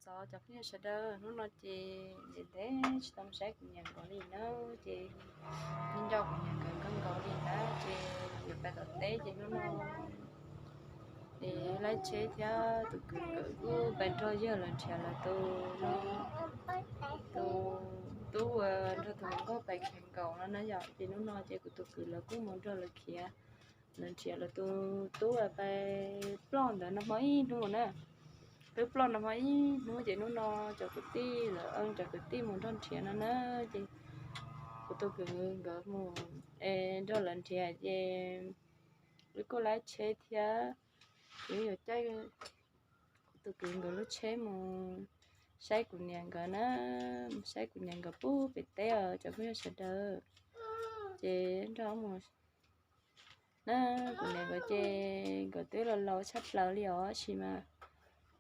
Ntxov cov phooj ywg sawv daws, hnub no ces ntev ntev tsis tau saib kuv niam nkawd li na, ces nco kuv niam nkawd kawg nkaus li na, ces yuav pais tom teb ces hnub no ces laib tsheb thiab tus kwv nkawd kuj pais nrog yawg lawv nrhiav lawv tus, tus tub uas nrog tus hluas nkauj pais khiav nkaum no na yom, ces hnub no ces kuv tus kwv lawv kuj mus nrog lawv khiav, lawv nrhiav lawv tus tub uas pais ploj ntawd nag hmo ib hnub na. Twb ploj nag hmo ib hnub ces hnub no cov kwv tij lawv, cov kwv tij mus nrog nrhiav no na, ces kuv tus kwv nkawd mus nrog lawv nrhiav ces wb kuj laib tsheb thiab, ces wb yuav caij kuv tus kwv nkawd lub tsheb mus saib kuv niam nkawd na, mus saib kuv niam nkawd pub pem teb os cov phooj ywg sawv daws. Ces nrog mus na, kuv niam nkawd ces nkawd twb laus laus tshaj plaws li os, tab sis mas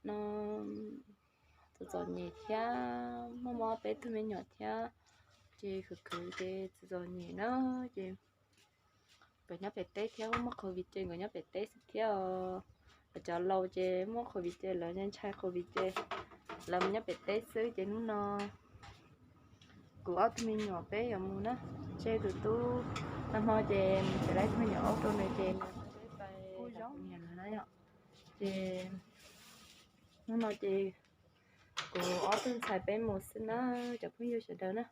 no txom txom nyem thiab, muaj mob peb tug me nyuam thiab, ces khwv khwv ces txom txom nyem na, ces nkawd nyob pem teb thiab, muaj covid ces nkawd nyob pem teb xwb thiab os. Cov laus ces muaj covid ces lawv ntshai covid ces lawv mus nyob pem teb xwb, ces hnub no kuv ob tug me nyuam peb yuav mus na, tseg tus tub, nag hmo ces mus tsev laib tus me nyuam aub rau nws ces nws peb pais kuv niam lawv na yom. Ces hnub no ces kuv ob tug ntxhais peb mus xwb na, cov phooj ywg sawv daws na.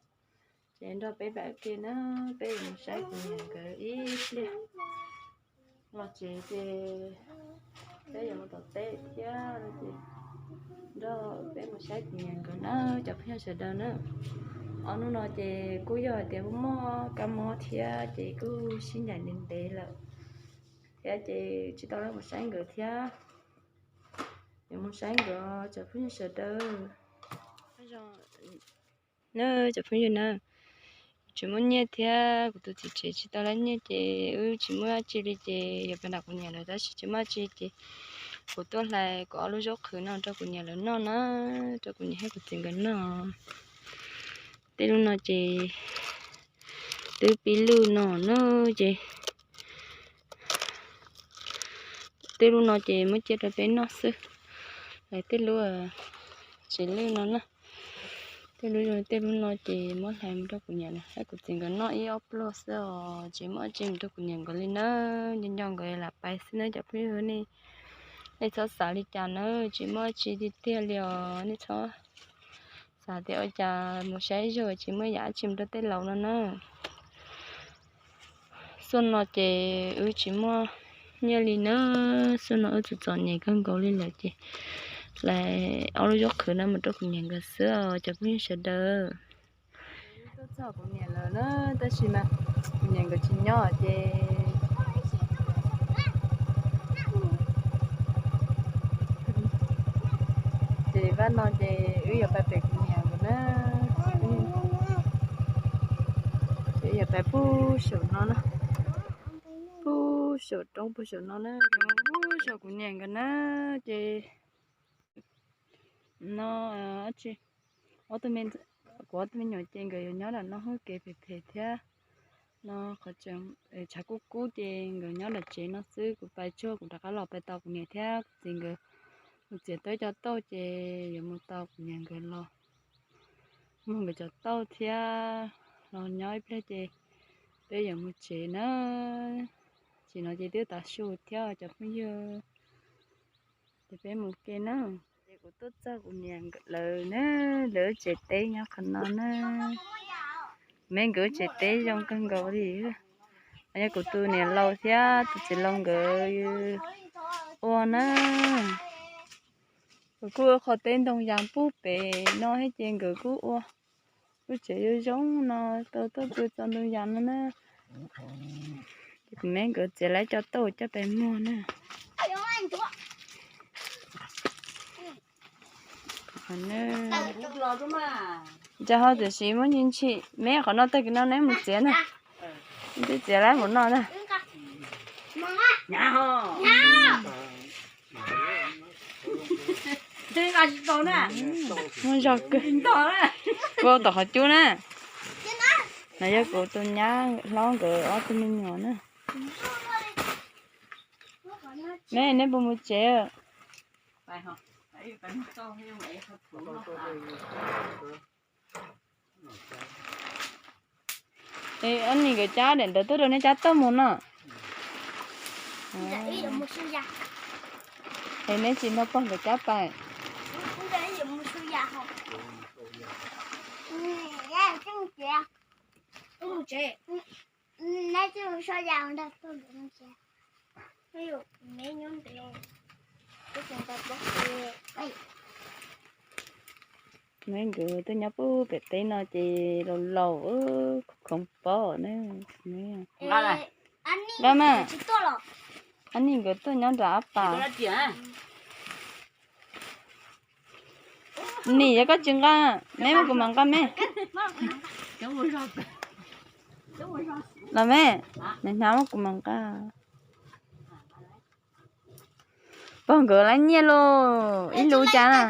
Ces nrog peb pab ke na, peb yuav mus saib kuv niam nkawd ib pliag. Los tsev ces peb yuav mus tom teb thiab no ces nrog peb mus saib kuv niam nkawd na, cov phooj ywg sawv daws na. Ob hnub no ces kuj yog hais tias muaj kab mob thiab ces kuj sib ncaim ntev ntev lawm thiab ces tsis tau mus saib nkawd thiab. Yuav mus saib nkawd cov phooj ywg sawv daws. Na cov phooj ywg na, tsis muaj nyiaj thiab kuv tus txiv tsev tsis tau laib nyiaj ces wb tsis muaj dab tsi li ces yuav pais nram kuv niam lawv tab sis tsis muaj dab tsi ces kuv tuaj hlais kuv ob lub zaub qhwv no rau kuv niam lawv noj na, rau kuv niam thiab kuv txiv nkawd noj. Tej lub no ces twb pib lwj no na ces tej lub no ces muab cia rau peb noj xwb. Lawv tej lub tsis lwj no na, tej lub, tej lub no ces muab hlais mus rau kuv niam thiab kuv txiv nkawd noj ib ob pluag xwb os, tsis muaj dab tsi mus rau kuv niam nkawd li na. Nco nco nkawd lam pais xwb na cov phooj ywg ne. Nej txhob xav li cas na, tsis muaj dab tsi tiag tiag li os, nej txhob xav tias ua cas mus saib zog tsis muaj yam dab tsi mus rau tej laus no na. Xuaj no ces wb tsis muaj nyiaj li na, xuaj no wb txom txom nyem kawg nkaus li lawm ces hlais ob lub zaub qhwv no mus rau kuv niam nkawd xwb os cov phooj ywg sawv daws. Tuaj txog kuv niam lawv na, tab sis mas kuv niam nkawd tsis nyob ces, Ces vaj no ces wb yuav pais pem kuv niam nkawd na. Ces yuav pais puag saum no na, puag saum roob puag saum no na, puag saum kuv niam nkawd na. Ces no, kuv ob tug me nyuam ces nkawd yuav nyob nram no hauv kev phem phem thiab. No qhov tseem tshav kub kub ces nkawd nyob nram tsev no xwb, kuv pais tsuag kuv rov qab los pais tos kuv niam thiab kuv txiv nkawd. Kuv txiav tau cov tauj ces yuav mus tos kuv niam nkawd los muag nkawd cov tauj thiab los nyob ib pliag ces peb yuav mus tsev na. Tsis no ces twb tav su thiab cov phooj ywg. Ces peb mus ke na. Ces kuv tuaj txog kuv niam lawv na, lawv tsev teb nyob qhov no na. Me nkawd tsev teb zoo kawg nkaus li. Yog kuv tus niam laus thiab tus txiv laus nkawd ua na. Kuv kuj ua qhov teb ntoo yas puag pem no thiab ces nkawd kuj ua lub tsev zoo zoo no, tau tuaj pw txo ntoo yas no na. Ces kuv me nkawd txiav lawv cov tauj coj pais muag na. Ntsa ho tiam sis muab ntshis ntshis, me qhov no tag kis no neb mus txiav na. Twb txiav lawm mus no na. Muaj zog kawg. Kuv tom qhov cub na. No yog kuv tus nyab hlob nkawd ob tug me nyuam na. Neb, neb puas mus tsev? Es ob nim nkawd cab daim ntawd tuaj rau neb cab tauj mus no. Es neb tsis nrog pog nkawd cab pais? Me nkawd tuaj nyob puag pem teb no ces laus laus khoov pob na. Nqa mas, ob nim nkawd tuaj nyob nram ab pas. Nim yog koj tsis nqa, me muab kuv mam nqa me. Los me, nws hnyav muab kuv mam nqa. Pog nkawd lawv nyiaj lauj, ib lub cas na?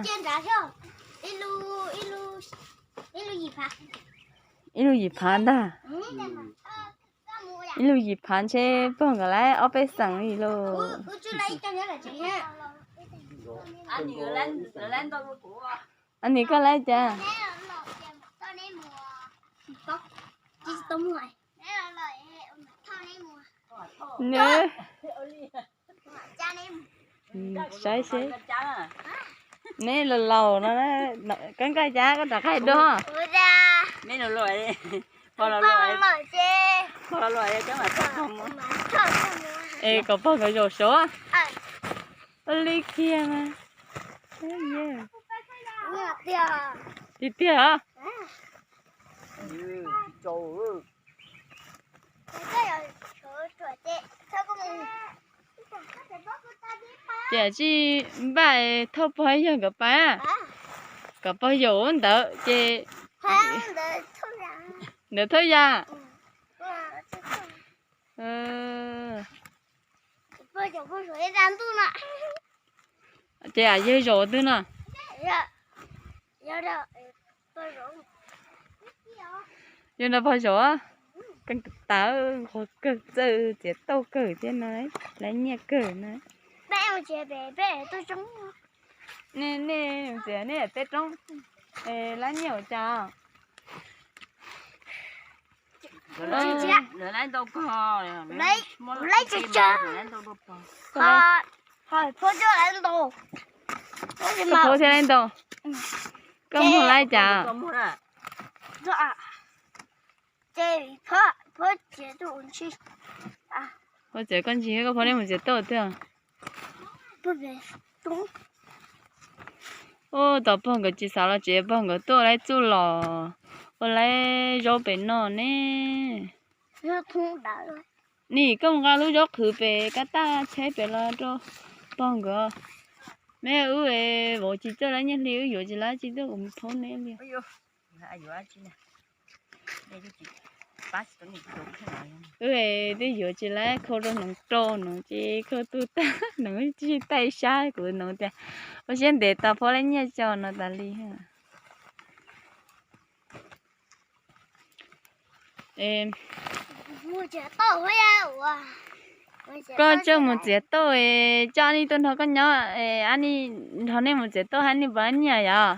Ib lub yim phav ntag. Ib lub yim phav ntshe pog nkawd lawv ob peb xeem li lauj. Ab nim koj lawv cas? Nws saib seb, neb laus laus no, koj nqa cas koj rov qab dua. Es kom pog nkawd zaum saud. Ua li kiag mas. Tiag tiag os. Ces tsis npaj thauj pog yawg nkawd pais, kom pog yaum ntawd ces ntawd thauj yas. Ces yawg zaum twg no? Yawg nrog pog zaum. Kawg tas, qhuav kawg txawj txiav tauj kawg thiab no, lab nyiaj kawg na. Nej, nej txiav nej teb roob, lab nyiaj ua cas? Koj phob thiab lab ntaus. Koj muag lab cas? Phob txiav koj ntsis, koj phob nej mus txiav tauj twg? Ub, tom pog nkawd tsis xav los tsev, pog nkawd tuaj lawv txuj los ua lawv zaub pem no ne. Nim koj mus nqa lub zaub qhwv pem kab taj tsheb pem los rau pog nkawd. Neb wb vauv tsis coj lawv nyiaj hli, wb yuav tsis lawv tsis tuaj kuv mus phob neb li. Wb twb yuav tsis lawv, khau rau hnoov rau hnoov ces khau tu tag, hnoov tsis taij sab kuv, hnoov tias ua siab ntev tau phob lawv nyiaj tso no tas li. Koj tsuas mus txiav tauj, coj Ani tuaj nrog koj nyob, Ani nrog nej mus txiav tauj, Ani puas nyiaj yom?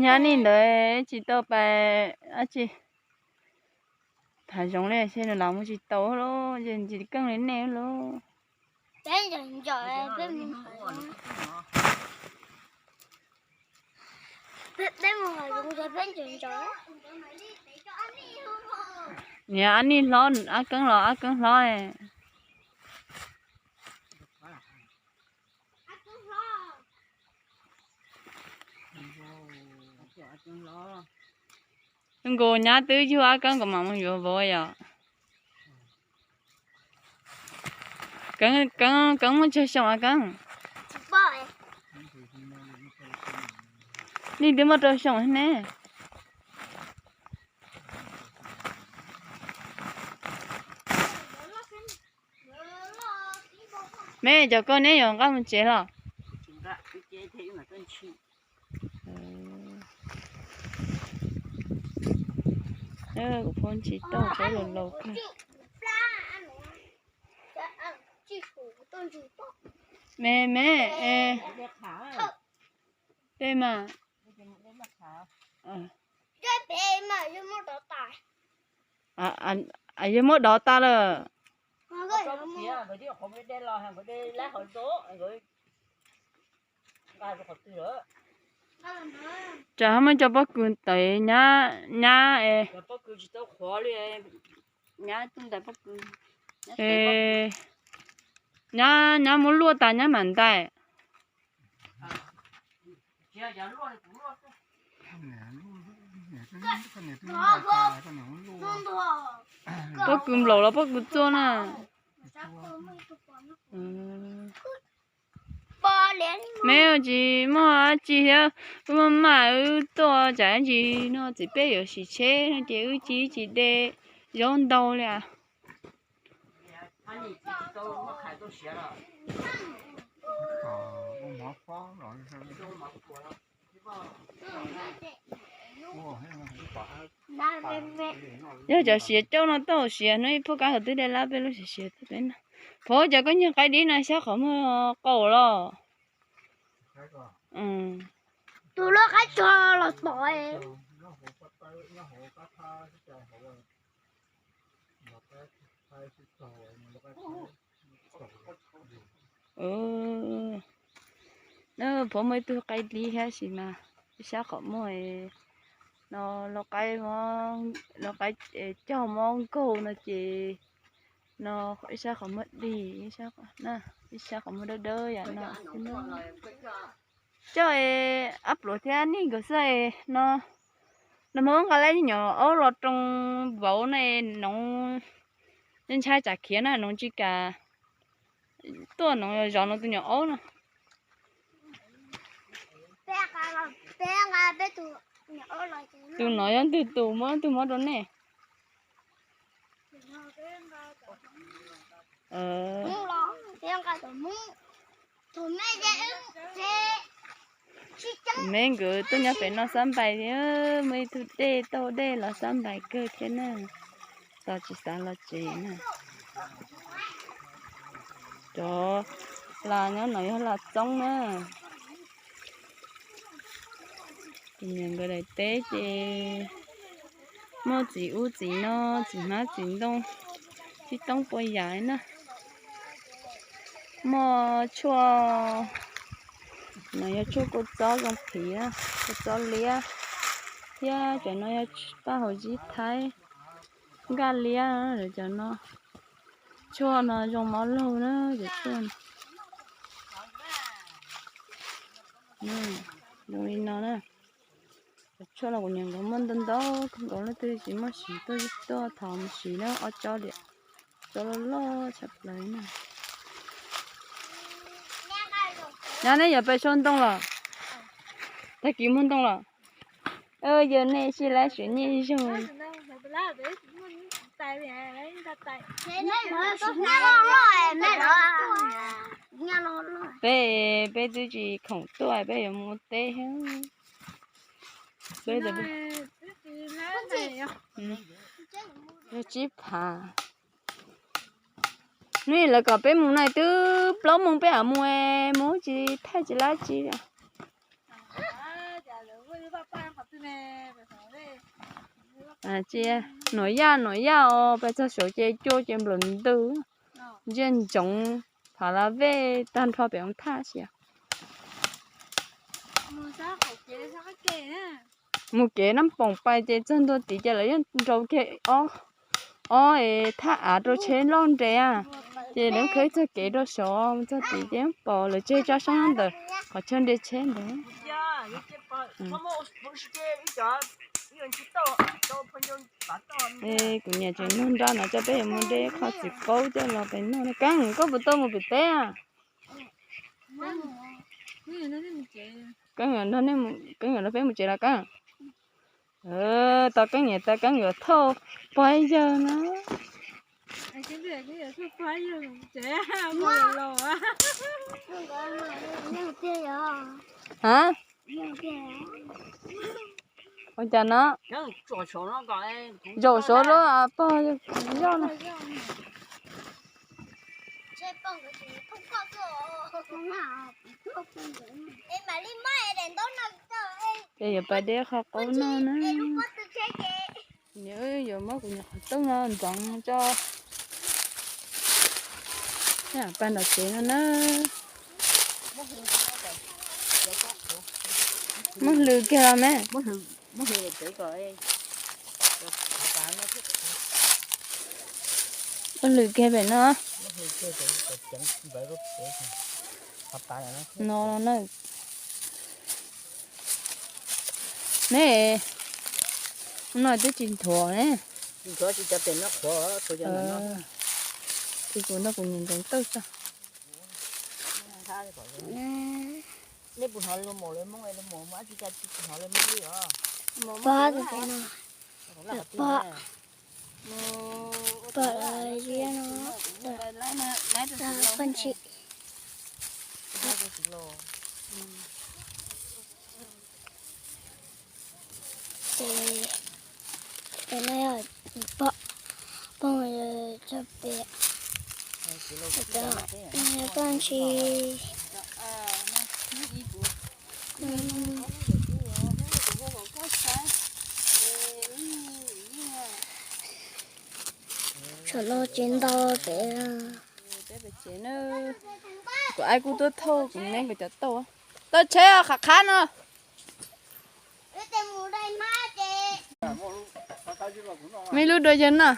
Nyob Ani ntawd tsis tau pais dab tsi. Tham zoov li seb nws los mus tsis tau lauj, ces ntsis keej li nej lauj. Niam, Ani hlob, Ab Keeb los Ab Keeb hlob. Nkaus nyab twb yug Ab Keeb, kuv mam mus yuav vauv yom. Keeb, Keeb muaj tsawg xyoo Ab Keeb? Nej twb muaj rau xyoo ne. Me cov koj neb yuav nqa mus tsev los? Kuv phob ntsis tauj peb laus laus kawg. Me me, tej mas, yog muab dov tas lawm. Tsam ho muab cov pob kws tawm nyab, nyab es, nyab, nyab muab luaj tas nyab mam ntais. Pob kws nplaum los pob kws txua na. Me tsis muaj dab tsi thiab, wb maj mam wb tuaj tsam ib ntsis no txiv peb yuav sim tsheb no ces wb cia tsis de zaub ntau li as. Yog cov siav coj no tau siav no ib phoj kab hauv twb de lab peb lub siav siav tau peb no. Pov cov koj nyuag qaib dib no xyab qhov muag qau los. Tus loj qaib tso los pom. Pov muaj ib tug qaib dib thiab sis mas ib sab qhov muag no, lau qaib, lau qaib cog mob nkaug no ces no ib sab qhov muag dig, ib sab qhov muag dawb dawb yam no. Coj ab pluav thiab nej nkawd xwb no. Nag hmo nqa lawv nyuam aub los rau vauv na, noov ntshai tsam khiav na, noov tsis kam tuaj, noov zov noov tus nyuam aub no. Tus no yog ntwg tus muab, ntwg muab rau nej. Me nkawd tuaj nyob pem no xab npais thiab, muaj ib tug dej taug dej los xab npais kawg thiab na. Tos tsis xav los tsev na. Cov las nyob no yog las txoob na. Tus niam nkawd daim teb ces muaj txiv ub txiv no, txiv hmab txiv ntoo, tsis toob puas yam na. Muaj tshuaj, no yog tshuaj kua txob zoo phiv, kua txob liab, thiab cov no yog paj hauv zib thaib, nkaj liab cov no. Tshuaj no zoo mob laug na, cov tshuaj zoo li no na. Tshuaj no kuv nyiam nkaus, muaj ntau ntau kawg nkaus, leej twg tsis muaj siv tuaj tuaj thov mus siv na, ob tsob liam, tsob loj loj tshaj plaws na. Nyob nej yuav pem sau ntoo los? Tag kis muag ntoo los? Yog nej sib lab siv nyiaj zog. Peb, peb twb tsis khoom tuaj, peb yuav mus teb thiab. Peb, tsib phav. Nws lawv kom peb mus no twb plaub moos peb mam mus, mus tsis thaij tsis lab tsi li. Cia nuam yaj nuam yaj os, peb txog saud ces cua ces nplawm ntws, ntsia ntsoov phav la vej tag nrho pem hoob thaj xwb. Mus kev Nab Poom pais ces txog ntua tid ces lawv yeej nrau kiag ob, ob thaj av rau tsheb loj nres, ces lawv khawb txog kev rau saud, mus txog tid ces pom lawv tseg tsob sab ntawm qhov chaw nres tsheb ntawd. Kuv niam tseem nug nra no cov peb yuav mus de qhov txiv qaub coj los pem noj. Keeb, koj puas tau mus pem teb? Keeb, Keeb nrog peb mus tsev los Keeb? Tau Keeb niam tas Keeb yuav thauj pog yawg na. Ha? Ua cas no? Zaum saud lub pog yog no. Ces yuav pais de qhov qaub noj na. Yuav muab kuv nyuam qhuav tooj no ntxoov tso. Pais nram tsev no na. Muab hlws kiag los me. Muab hlws kiag pem no. No na. Ne, no twb tsis nthuav ne. Ces kuv nrog kuv niam ntxoov tawj tso. Ces no yog pom pog tso pem, pog tsis Txhom no tsev ntau pem. Kuv aib kuj tuaj thauj kuv neb nkawd cov tauj. Tauj tsheb qhov qhab no. Me lub dua yawg noj.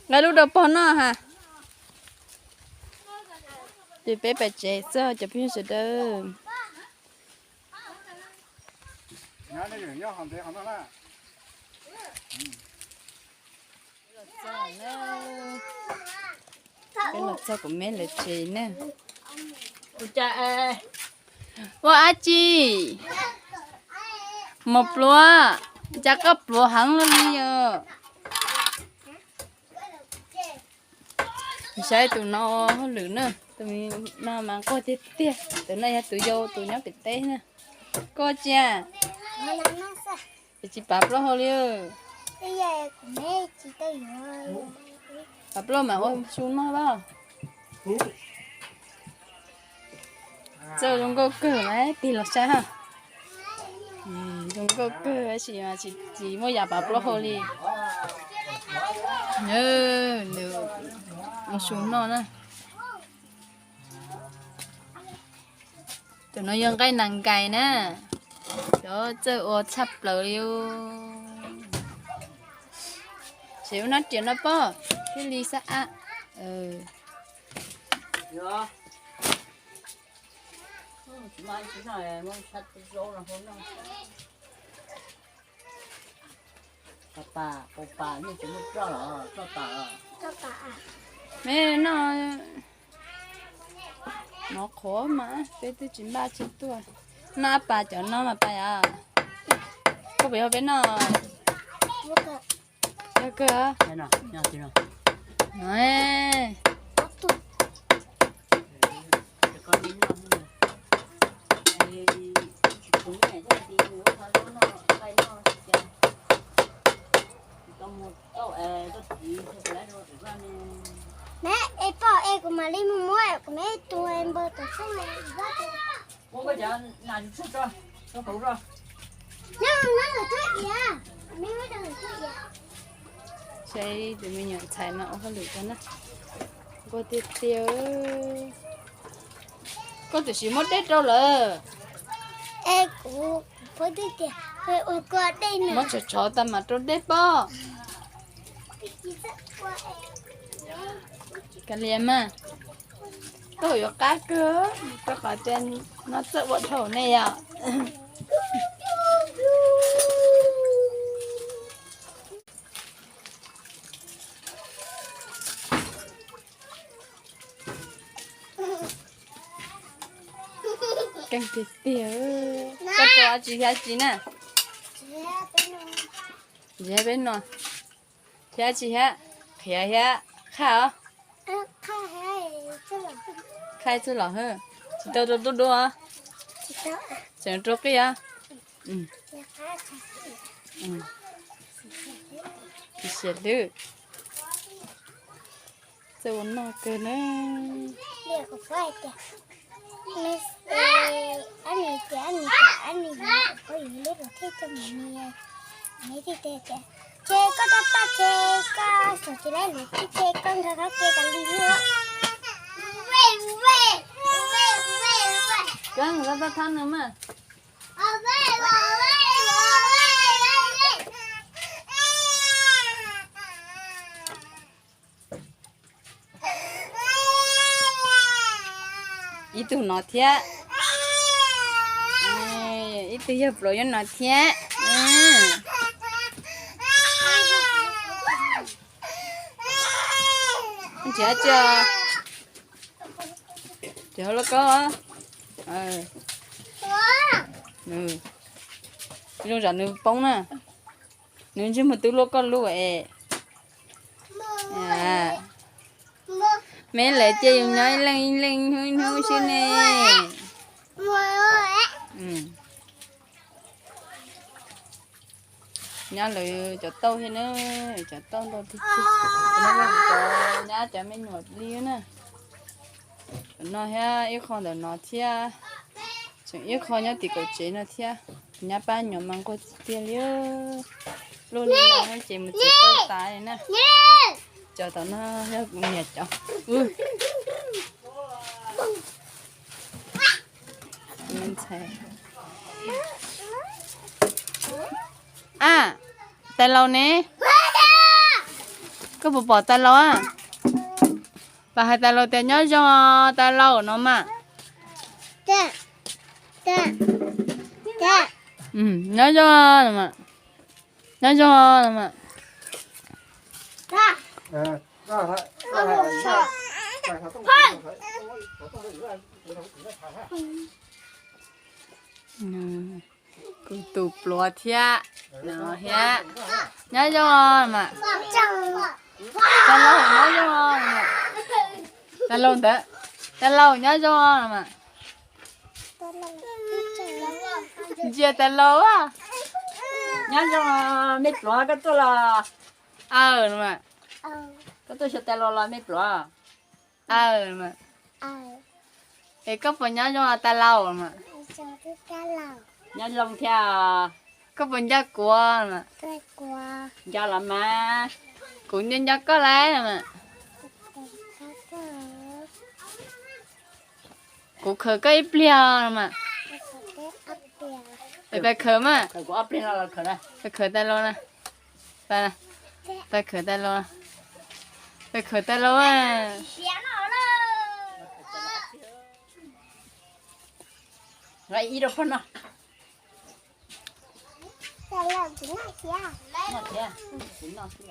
Nqa lub dua pog noj ha. Ces peb pais tsev xwb cov phooj ywg sawv daws. Peb los txog kuv me lawv tsev na. Ua dab tsi? Mos pluav, cas koj pluav heev luaj li yog? Saib tus no hauj lwm na, tus no mas nquag tiag tiag, tus no yog tus yau tus nyob pem teb na. Koj cia, es tsis pav plaub hau li. Pav plaub mam ua su noj los. Txawj zoo nkauj kawg, tig los saib ha. Zoo nkauj kawg tab sis mas tsis muaj yam pav plaub hau li. Nws ua su noj na. Tus no yog nqaij nas nkais na. Cov txawj ua tshaj plaws li. Tsev ua nab riam no pob thiaj li xab ab. Me no, no qhuav mas peb twb tsis npaj tsis tuaj. Noj pas cov no mas pas yom. Koj puas yog peb noj? Yog kawg. No. Me, es pom es kuv mam li mus muab kuv me tus npawg tom xeeb. Saib tus me nyuam ntxhais no ua hauj lwm rau na. Nquag tiag tiag. Koj twb tsis muab dej rau lawm. Es kuv, kuv pom tiag tiag, ua koj dej no. Muab tshov tshov tag mam rau dej pob. Kav liam mas, koj yuav qab kawg, rau qhov tias no txawj ua dhau nej yom. Keej tiag tiag. Koj rau tsis hiab tsis na. Tsis hiab peb no. Hiab tsis hiab, qhiav hiab, qhaj os. Qhaj txuj lom hwb, tsis tau rau dub dub os. Tseem rau qij os. Tsis siav hlwb. Txawj ua noj kawg na. Ces koj tab tab ces koj xav tsis laib lus thiab ces koj nrog koj ke tas li thiab. Koj nrog koj thab nws mas. Ib tug no thiab. Ib tug yawg pluav nyob no thiab. Tsis, tsis hauv lub koj. Zoo zam nws poob na. Nws ntsej muag twb luaj koj lub es. Me lawv cia yus nyob ib leeg ib leeg ib hnub ib hnub xwb ne. Nyob lawv cov tauj thiab na, cov tauj ntau tiag tiag. Cov nyab cov me nyuam li na. Cov no thiab ib qho ntawm no thiab. Tseem ib qho nyob tim kaum tsev no thiab. Nyab pab nyuam mas nquag tiag tiag li. Luaj li no ces mus txiav tauj tas li na. Cov tom no yog kuv niam cov. Ab, tais laus ne? Koj puas pom tais laus a? Pab hais tais laus tias nyob zoo tais laus no mas. Nyob zoo no mas. Nyob zoo no mas. Kuv tus pluav thiab no thiab. Nyob zoo mas. Tais laus nyob zoo mas. Tais laus ntawd, tais laus nyob zoo mas. Ntsia tais laus. Nyob zoo, me pluav koj tuaj los? Aw mas. Koj tuaj xyuas tais laus los me pluav? Aw mas. Es koj puas nyob zoo tais laus mas? Nyob zoo thiab. Koj puas nco kuv mas? Nco los mas. Kuv nco nco koj lawm mas. Kuv khawm koj ib pliag mas. Pais khawm mas. Pais khawm tais laus na. Pais khawm tais laus. Pais khawm tais laus. Pais khawm tais laus. Ib rau pog noj. Noj thiab, kuv noj xwb.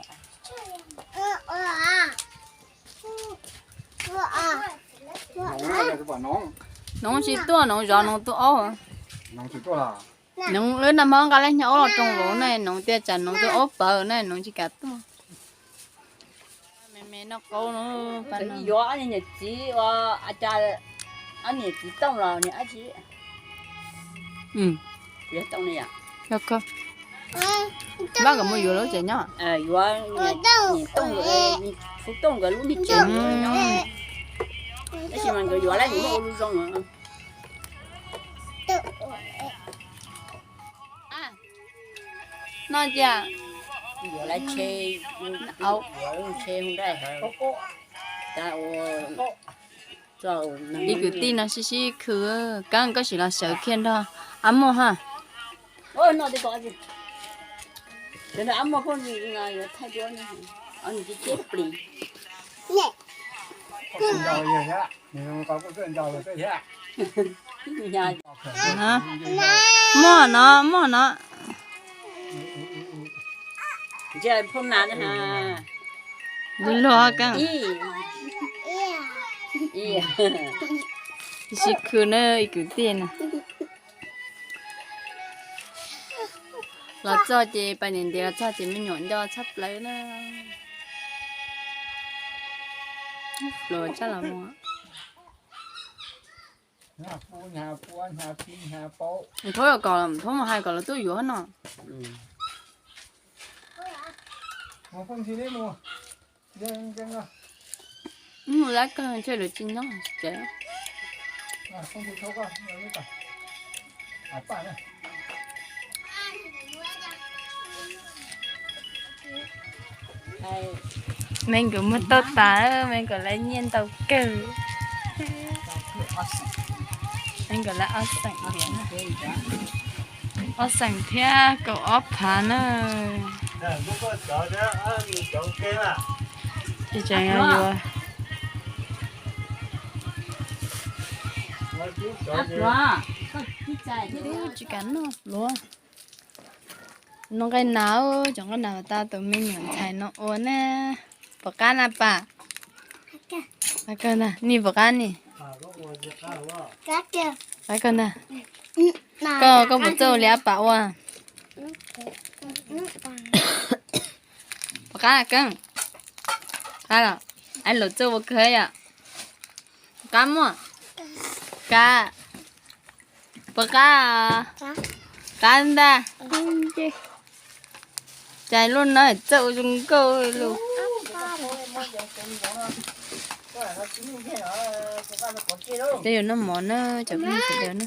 Noov tsis tuaj, noov zov noov tus aub. Noov wb nag hmo nqa lub hnyo aub los roos vauv na, noov tias tsam noov tus aub pawv na, noov tsis kam tuaj. Me me noj qaub no. Yuav ob niag niam txiv ua, cas ob niam txiv Tooj los niam dab tsi? Yog Tooj ne yom? Vaj kom mus yuav lub tsev nyob. Yuav niam Tooj, Tooj nkawd lub niag tsev nyob. Tab sis mas nkawd yuav lawm, nkawd muaj ua lub zoo. Noj tiag. Yuav lub tsheb, yuav lub tsheb Hyundai. Ib kwv tij no sib sib khw, Keeb koj sim los sawv kiag nrog Ab Muaj ha. Muaj no, muaj no. Luag Keeb. Sib khw na ib kwv tij na. Los txog ces pais niam ntiav los txog ces me nyuam nco tshaj plaws na. Luag tshaj los mus. Thub kom, thub mus hais kom lawv tuaj yuav no. Mus lawm kawg ntshe lawv tsis nyob tsev. Me nkawd muag tauj tas, me nkawd lawv nyiaj ntau kawg. Me nkawd lawv ob xeem thiab, ob xeem thiab kaum ob phav na. Ces tseem yuav. Tsis kam noj luav. Noj nqaij nas, cov nqaij nas uas tau tus me nyuam ntxhais no ua na. Puas qab na pam? Qab kawg na, nim puas qab nim? Qab kawg na. Koj, koj puas txawj ua li Ab Pam ua? Puas qab Keeb? Qab los? Ai, lawv txawj ua kawg yom. Qab muaj? Qab. Puas qab? Qab ntag. Cas lub no txawj ua zoo nkauj li. Tej zaum noj mov na cov phooj ywg sawv daws na.